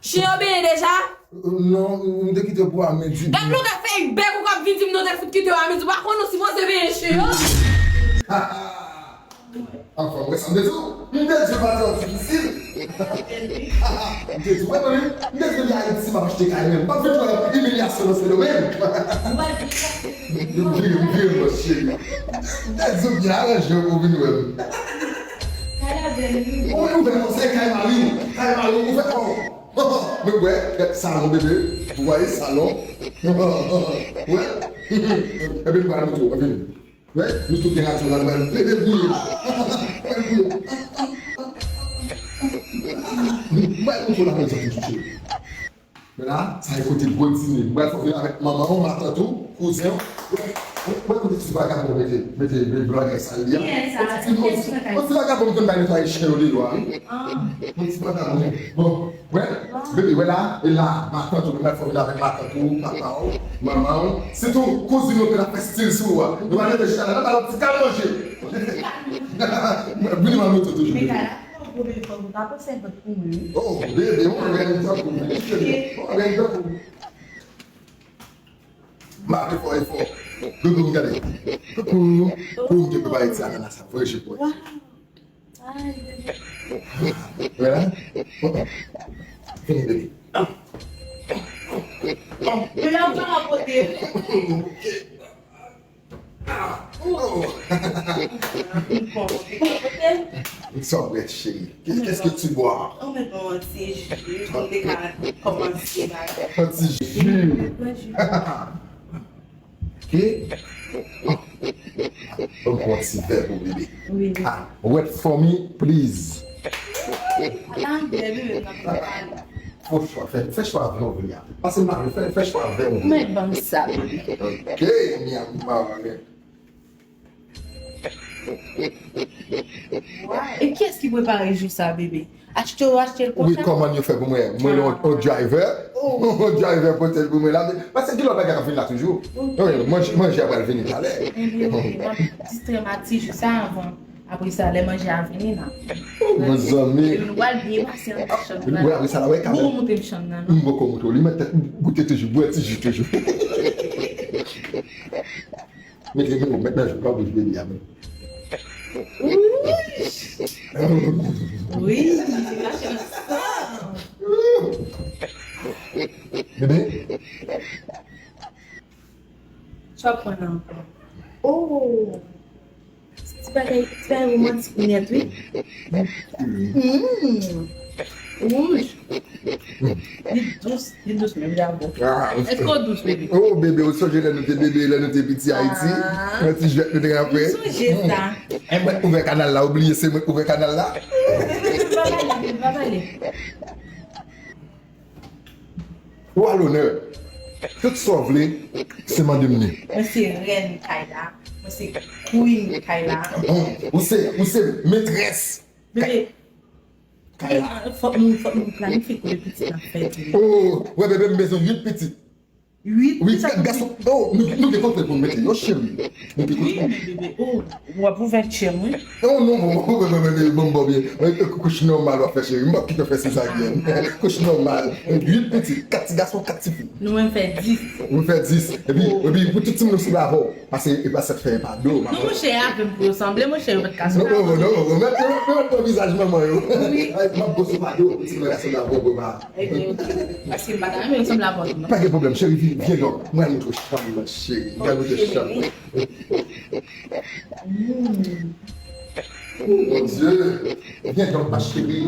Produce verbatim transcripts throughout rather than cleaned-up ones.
Chen yo benyen deja? Non, m te kite w pou a midi. Gad longè fèy bèk ou k ap vin di m non te fout kite w a midi. Ou pa konn ou sipoze benyen chen yo? Anfen, mwen sa m te di w. M te di w pa trò difisil. M te di w, wè, mwen, m te di w li Ayiti m ap achte kay menm. M ap vin wè imilyasyon nan Sendomeng. M vire, m vire, mon cheri. M te di w byen aranje w pou w vin wè m. Ou, ou fè konsèy kay mari w. Kay mari w, ou fè kò. Men wè, salon bebe, ou wè salon. Wè. Epi nou pral montre w, epi nou wè, nou tout gen radyo la, nou pral plede bouye. Pral bouye. Mwen montre w la mezon tou cheri. Men la, sa e kote gwo dine. Mwen fè vin avèk manman w, matant ou, kouzen w. Wè, wè, wè kote ti vagabon mete, mete, mete bagay sal li a. Kiyès sa? Yon ti, yon ti, yon ti vagabon m konn bay netwaye chen yo deyò a, wi. Ah. Yon ti vagabon. Bon, wè, bebe, wè la, e la, matant ou, mwen fè vin avèk matant ou, papa w, manman w. Sitou, kouzin yo ki ap fè stil sou ou a. Nou va leve chita la, n ap ba l yon ti kal manje. Vini manmi tou toujou, bebe. Gwo bebe, fòk ou ta pran senkant pou mwen, wi. Oh, bebe, yon rèn tankou w, bebe. Yon rèn tankou w. Mache fò e fò. Doudou, gade. Koukou. Pou m te prepare ti ananas la, fò je pwè. Wè la. Vini, bebe. Bebe, ou pa rapote. Sa w bwè, cheri? Qu'est-ce que tu bois? Ou mèt ban mwen ti ji, pou m te ka kòmanse bagay. Yon ti ji. Ok. Ban m pran ti vè pou bebe. Wi. Ah, wet for me, please. Ata anglè, bebe, m ap pale. Fè chwa, fè, fè chwa avè w, William. Pase m la, fè, fè chwa avè w. Mwen ban m sa, bebe. Ok, mi amor. E kiyès ki prepare ji sa, bebe? Achte, ou achte l konsa? Wi, kòmann yo fè pou mwen. Mwen, yon, yon driver. Oh. Yon driver pote l pou mwen la. Paske gen lòt bagay k ap vin la toujou. Ok. Wi, manje, manje a pral vini talè. Ebyen, ok. M ap distrè m ak ti ji sa avan. Apre sa, lè manje a vini, n ap. Oh, mezanmi. Epi nou pral byen pase ann ti chanm. Wi, apre sa, la, wè, kanmenm. Ou montre m chanm nan, non? M poko montre w li, men tèt goute toujou, bwè ti ji toujou. Mete men w, mete nan jou pa bouch bebe a, men. Wi, se mache ansanm. Bebe. Sa w ap pran la ankò? Oh! Ti bagay, ti bagay romantik nèt, wi. Mm. Wouj. Li dous, li dous menm, li bon. Ah. Èske w dous, bebe? Oh, bebe, ou sonje lè nou te bebe, lè nou te piti Ayiti? Ah. Nan ti jwèt nou te ka fè. M sonje sa. E mwen ouvè kanal la, ou bliye se mwen ouvè kanal la? Bebe, pa pale, bebe, pa pale. Ou a lonè. Tout sa w vle, se mande m li. Mwen se rèn kay la. Mwen se queen kay la. Bon, ou se, ou se metrès. Bebe, kay la. Fòk nou, fòk nou planifye konbyen pitit n ap fè tou. Oh, wè bebe, m bezwen uit pitit. Uit? Wi, kat gason. Oh, nou, nou gen kontwòl pou n mete yo, cheri. Nou gen kontwòl. Wi, men bebe, oh, w ap ouvè tchè mwen. Oh, non, non, non, non, non, non, non, non, non, kouch nòmal w ap fè, cheri. M p ap kite w fè sezaryèn. Kouch nòmal. Uit pitit, kat ti gason, kat ti fi. Nou menm fè dis. Nou fè dis. Epi, epi, pou tout timoun yo sanble avè w. Pase, e pa sa k fè e pa do. Non, monchè, avè m pou yo sanble, monchè, yo pa t ka sanble avè m. Non, non, non, non, mèt, mèt, mèt nan vizaj manman yo. Wi. Ay, m ap bo sou pa do, ti mwen ka sanble avè w, bo pa. Ebyen, ok. Paske m pa ta renmen yo sanble avè w tou, non. Pa gen pwoblèm, cheri, vin, vyen non. Mwen al montre w chanm nan, cheri. Mwen al montre w chanm nan. Mm. Oh, mon Dieu. Vyen non, ma chérie.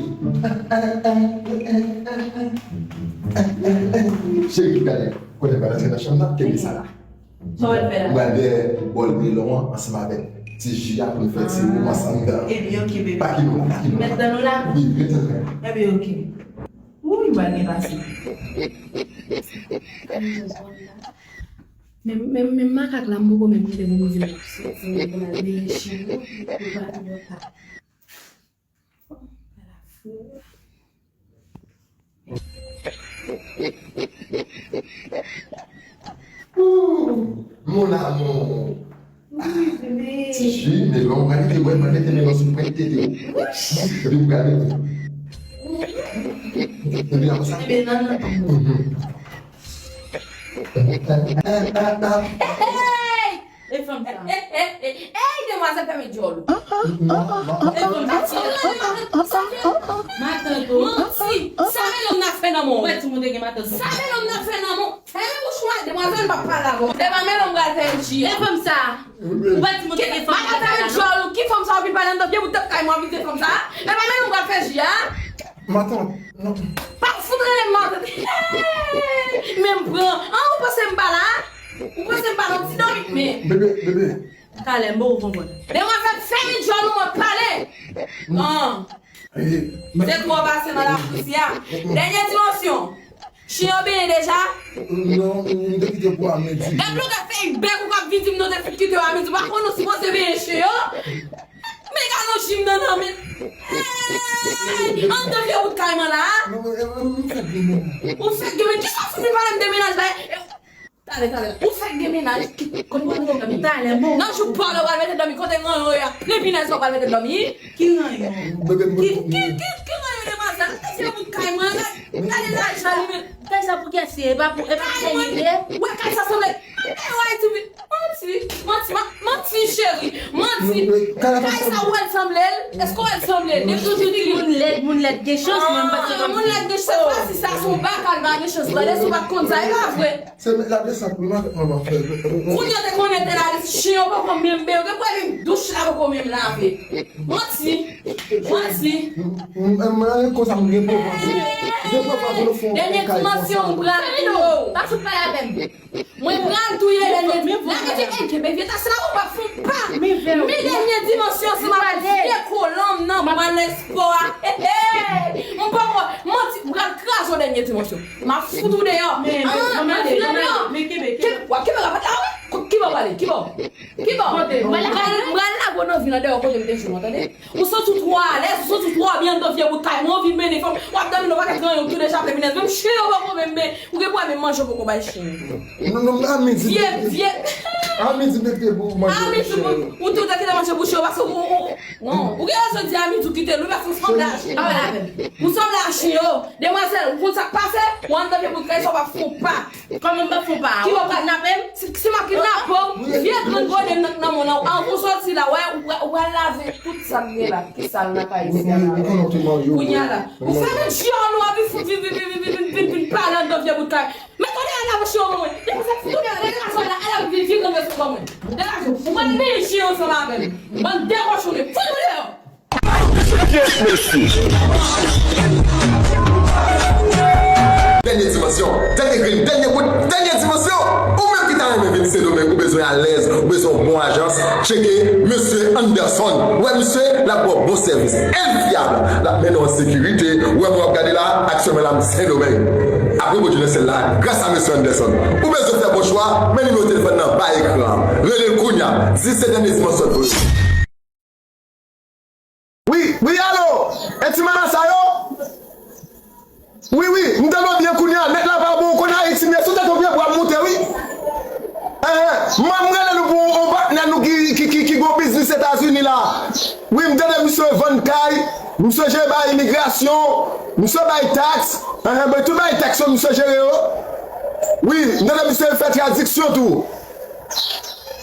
Cheri, gade. Kote m pral antre nan chanm nan, kenbe sa la. Sa w al fè la? M pral dèyè bòl melon an ansanm avèk ti ji a pou n fè ti womans anndan. Ebyen, ok, bebe. Pa kilomèt, pa kilomèt. Mèt dan nou la? Wi, mèt dan nou. Ebyen, ok. Wouy, bal gen pase. Men, men, men makak la, m poko menm rete pou m di l ap soti, pou l al benyen chen yo, pou l pa vin anreta. Bon, pa la fou. Ooh, mon amour. Wi, bebe. Ti ji, melon, mwen mete, mwen mete melon sou pwent tete w. Epi m gade w. Epi apre sa? Ebe, nan, nan. Hey! E fanm sa. Hey, hey, hey, hey, demwazèl, fèmen djòl ou. E fanm sa. Matant ou. Manti. Sa men lòm nan fè nan mwen. Ou wè timoun te gen matant. Sa men lòm nan fè nan mwen. Fèmen bouch ou a, demwazèl, m p ap pale avè w. E pa men lòm pral fè ji a. E fanm sa. Ou pa di moun ki gen fanm nan kay la, non? Ki fanm sa w vin pale anndan pye bout tèt kay mwen, w ap vin di fanm sa? E pa men nou pral fè ji a? Matant, non. Pa fout rele m matant. Men m pran. An, ou panse m pa la? Ou panse m pa la? Ti dòmi, men. Bebe, bebe. Talè, m poko konprann. Demwazèl, fèmen djòl ou, mwen pale. An. Se twò pase nan lafousi a. Dènye dimansyon. Chen yo benyen deja? Non, m te kite pou amidi. Gad longè fèy bèk ou k ap vin di m non te fout kite yo amidi. Ou pa konn ou sipoze benyen chen yo? Men gad yon jim nan nan men. Hey! Anndan vye bout kay mwen la. Non, non, m fèk gen menaj. Ou fèk gen menaj? Kisa w fout vin pale m de menaj la? Talè, talè. Ou fèk gen menaj ki konn mete dòmi? Talè, bon. Nan jou pa w la, w pral mete dòmi kote manman yo a. Plen pinèz ou pral mete dòmi. Ki ranyon? Bebe, m ki, ki, ki, ki ranyon demwazèl? Ou te fè bout kay mwen la. Gade lajan li men. Kay sa pou kiyès li ye? E pa pou, e pa pou sènye li ye? Ou wè kay sa sanble? Ay, ou Ayiti vin. Manti, manti, ma-, manti, cheri. Manti. Kay sa ou wè l sanble l? Èske ou wè l sanble l? Depi ou di moun lèd, moun lèd gen chans, men m panse kòm moun lèd gen chans. Se pa si sa, se yon bakal pa gen chans. Tande, si w pa t konn sa, e pa vre. Se met la desann pou mwen, manman fè. Kounye a te konnen te la, chen yo poko menm be, yo gen pwè menm douch la poko menm lave. Manti. Manti. Mwen, mwen, konsa, mwen gen pwoblèm. Gen pwoblèm pou nou fè yon kay konsa. Dènye dimansyon, mwen pral touye w. Pa fout pale avè m. Mwen pral touye dènye. Lage ti enke, bebe, ta se la ou pa fon pa. Men dènye dimansyon, se ma vye kolonm nan, mwen espò a. He, he. Mwen poko, manti, mwen pral kraze w dènye dimansyon. M ap fout ou deyò. Men, men, men, men, men, men, men, kenbe, kenbe. W ap kenbe rapòt la, wi. Ki bò w prale? Ki bò? Ki bò? Kote? M pral, m pral lage w nan vil an deyò kote m te jwenn ou, tande? Ou santi w twò alèz, ou santi w twò byen anndan vye bout kay mwen, ou vin mennen fanm, w ap dòmi nan pakèt ranyon, ou tou deja plen pinèz. Menm chen yo poko menm, men ou gen pwoblèm, menm manje w poko bay chen yo. Non, non, amidi. Vye, vye. Amidi mete pou manje pou chen yo. Ou tou te kite manje pou chen yo, paske ou, ou, ou, non, ou gen rezon di amidi ou kite l, wi, paske ou sanble a chen yo. Ou sanble a chen yo. Demwazèl, ou konn sa k pase? Ou anndan vye bout kay sa, w ap fon pa. Kòman m pa fon pa? Ki bò pral kidnape m? Si, si m ap kidnape w, vye grenn gode m nan, nan mwen an, anvan w sòti la, wè, ou pral, ou pral lave tout sa m gen la, ki sal nan kay isi a la. Kounye a la. Ou fèmen djòl ou a vin fout, vin, vin pale anndan vye bout kay. Men kounye a lave chen yo ban mwen. Depi se fout kounye a, degaje w la, al ap vin vye grenn vye sou ban mwen. Degaje w. Ou pral benyen chen yo ansanm avè m. Bann debòchone. Fout mwen deyò. Kèt mesye. Dènye dimansyon, dènye grenn, dènye bout, dènye dimansyon. Ou menm ki ta renmen vin Sendomeng, ou bezwen alèz, ou bezwen yon bon ajans, tcheke mesye Anderson. Wè misye, l ap ba w bon sèvis, enfyab. L ap mennen w an sekirite. Ou wè mwen w ap gade la, aktyèlman la m Sendomeng. Apre Bondye nan syèl la, gras a mesye Anderson. Ou bezwen fè bon chwa, men nimewo telefòn nan ba ekran an. Rele l kounye a. Di se dènye dimansyon pou yo. Wi, wi, alo! E ti manman sa yo? Wi, wi, m tande w byen kounye a. Nèt la pa bon, ou konn Ayiti, men sou tèt yon pye bwa m moute, wi. Enhen, m, m rele nou pou yon patnè nou ki, ki, ki, ki gon biznis Etazini la. Wi, m tande misye vann kay, misye jere bagay imigrasyon, misye bay taks. Enhen, bay tout bagay taks yo, misye jere yo. Wi, m tande misye fè tradiksyon tou.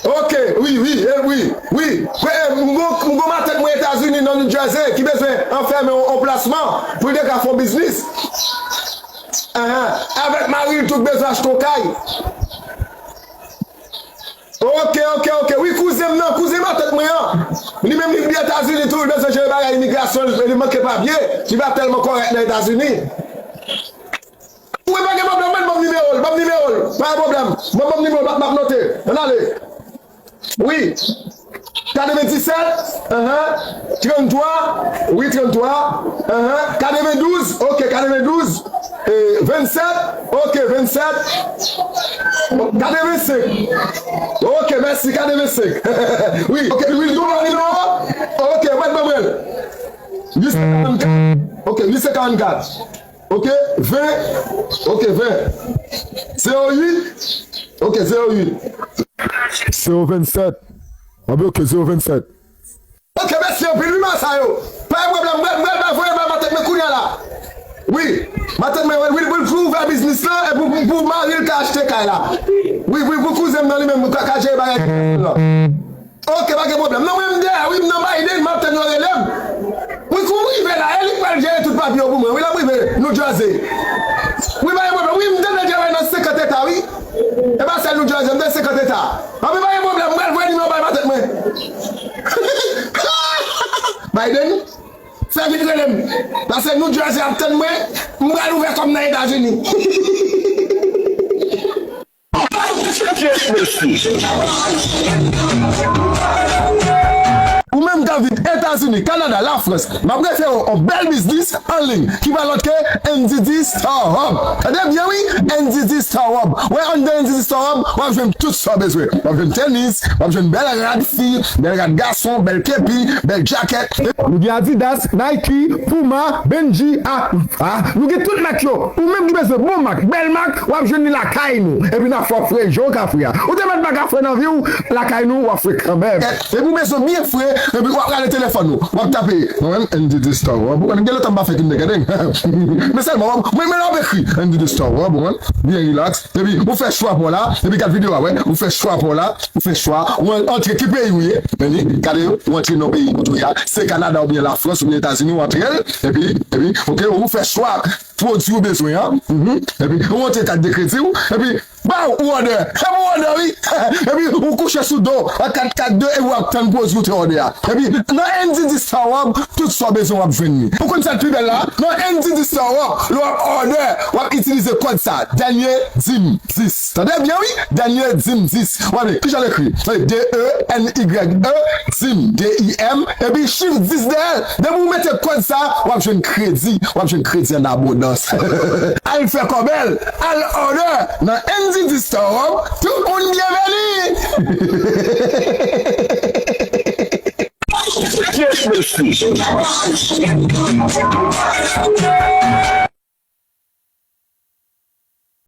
Ok, wi, wi, e, wi, wi. Kwe, e, m gon, m gon matant mwen Etazini nan New Jersey ki bezwen anfèmen yon, yon plasman pou l te ka fè yon biznis. Ahan, avèk mari l tou k bezwen achte yon kay. Ok, ok, ok. Wi, kouzen m nan, kouzen matant mwen an. Li menm li vin Etazini tou, li bezwen jere bagay imigrasyon, li, li manke papye, li pa tèlman kòrèk nan Etazini. Wi, pa gen pwoblèm, mwen ban m nimewo l, ban m nimewo l. Pa gen pwoblèm. Mwen ban m nimewo l, m ap, m ap note. Ann ale. Wi. Katrevenndisèt, ahan, tranntwa, wi, tranntwa, ahan, katrevendouz, ok, katrevendouz, e, vennsèt, ok, vennsèt, katrevensenk. Ok, mèsi, katrevensenk. Wi, ok, wi, nimewo, ok, mwen, mwen, mwen. Uit sen karannkat. Ok, uit sen karannkat. Ok, ven. Ok, ven. Zewo uit. Ok, zewo uit. Zewo vennsèt. Anben, ok, zewo vennsèt. Ok, mèsi anpil, wi, masa yo. Pa gen pwoblèm, mwen, mwen, mwen voye bay matant mwen kounye a la. Wi, matant mwen, wi, wi, pou, pou ouvè biznis lan, e pou, pou, pou mari l ka achte kay la. Wi, wi, pou kouzen m nan li menm, ka, ka jere bagay nan. Ok, pa gen pwoblèm. Non, mwen m dèyè, wi, m nan Biden, m ap tann yo rele m. Wi, kou m rive la, e li k pral jere tout papye yo pou mwen. Wi, l ap rive New Jersey. Wi, pa gen pwoblèm. Wi, m tande l travay nan senkant eta, wi. E pa sèl New Jersey, m tande senkant eta. Anben, pa gen pwoblèm, m pral voye nimewo bay matant mwen. Biden, fè vit rele m. Paske New Jersey ap tann mwen, m pral ouvè kò m nan Etazini. Ou menm k ap viv Etazini, Kanada, Lafrans, m ap refere w yon bèl biznis an liy ki pa lòt ke N D D Star Hub. Tande byen wi, N D D Star Hub. Wè anndan N D D Star Hub, w ap jwenn tout sa w bezwen. W ap jwenn tenis, w ap jwenn bèl rad fi, bèl rad gason, bèl kepi, bèl jakèt. Nou gen Adidas, Nike, Puma, Benji, a, a, nou gen tout mak yo. Ou menm ki bezwen bon mak, bèl mak, w ap jwenn li lakay nou. Epi n ap fè w fre jan w ka fre a. Ou te mèt pa ka fre nan vi w, lakay nou, w ap fre kanmenm. Epi ou bezwen byen fre, epi w ap rale telefòn ou, w ap tape, mwen menm, N D D Star Hub, ou konn gen lontan m pa fè Kindergarten. Men sèlman, w ap, mwen, men lè w ap ekri, N D D Star Hub, ou konn, byen rilaks. Epi ou fè chwa pa w la, epi gad videyo a, wè, ou fè chwa pa w la, ou fè chwa, ou an-, antre ki peyi ou ye, men li, gade yo, ou antre nan peyi kote w ye a, se Kanada oubyen Lafrans oubyen Etazini, ou antre l, epi, epi, ok, ou fè chwa pwodui ou bezwen an, mhm, epi ou antre kat de kredi w, epi, baw, ou òdè, epi ou òdè, wi, epi ou kouche sou do, a kat kat de, epi w ap tann pwodui ou te òdè a. Epi, nan N D D Star Hub, tout sa w bezwen w ap jwenn li. Ou konn sa k pi bèl la? Nan N D D Star Hub, lè w ap òdè, w ap itilize kòd sa, Dènye Dim dis. Tande byen, wi, Dènye Dim dis. W ap li, kijan l ekri? D E N Y E, Dim, D I M, epi chif dis dèyè l. Depi w mete kòd sa, w ap jwenn kredi. W ap jwenn kredi an abondans. Al fè kò bèl, al òdè nan N D D Star Hub. Tout moun byenveni!